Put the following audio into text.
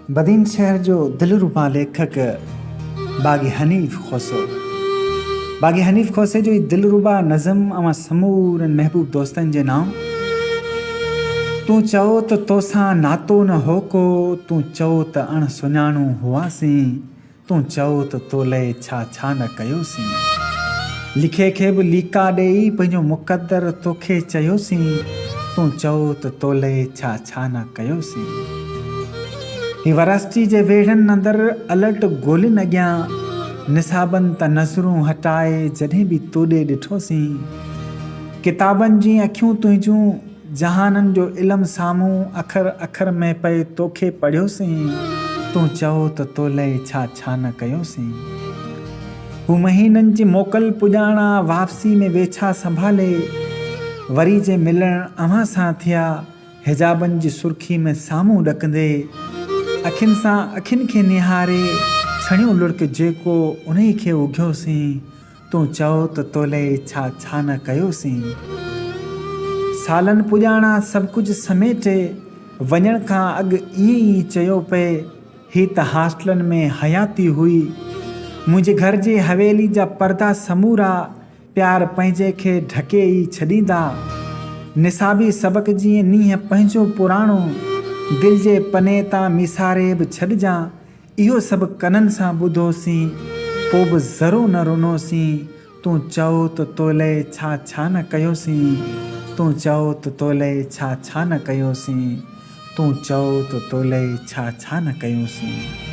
بدين شهر جو دلربا ليکڪ باغي حنيف کوسو. باغي حنيف کوسي جو هي دلربا نظم اوهان سمورن محبوب دوستن جي نانء. تون چئو ته توسان ناتو نه هو ڪو، تون چئو ته اڻ سڃاڻو هئاسين، تون چئو ته تو لئه ڇا ڇا نه ڪيوسين. لکي کي به ليڪا ڏيئي پنهنجو مقدر توکي چيوسين، تون چئو ته تو لئه ڇا ڇا نه ڪيوسين. هي وراسٽي جي ويڙهن اندر الرٽ گولين اڳيان نصابن تان نظرون هٽائي جڏهن به توڏي ڏٺوسين. ڪتابن جي اکيون تنهنجون جهانن جو علم سامهون اکر اکر ۾ پئي توکي پڙهيوسين، تون چئو ته تو لئه ڇا ڇا نه ڪيوسين. هو مهينن جي موڪل پڄاڻا واپسي ۾ ويڇا سنڀالي، وري جي ملڻ اوهان سان ٿيا، حجابن جي سرخي ۾ سامهون ڏڪندي، اکين سان اکين کي نهاري، ڇڻيو لڙڪ جيڪو انهي کي اگهيوسين، تون چئو ته تولئي ڇا ڇا نه ڪيوسين. سالن پڄاڻا سڀ ڪجهه سميٽي وڃڻ کان اڳ ائين ئي چيو پئي، هي ته هاسٽلن ۾ حياتي هئي. منهنجي گهر جي حويلي جا پردا سمورا پيار پنهنجي کي ڍڪي ئي ڇڏيندا. نصابي سبق جيئن نينهن پنهنجو پراڻو دل جي پني تان ميساري به ڇڏجان، اهو سڀ ڪنن سان ٻڌوسين، پو به ذرو نه رنوسين، تون چئو ته تو لئه ڇا ڇا نه ڪيوسين، تون چئو ته تو لئه ڇا ڇا نه ڪيوسين، تون چئو ته تو لئه ڇا ڇا نه ڪيوسين.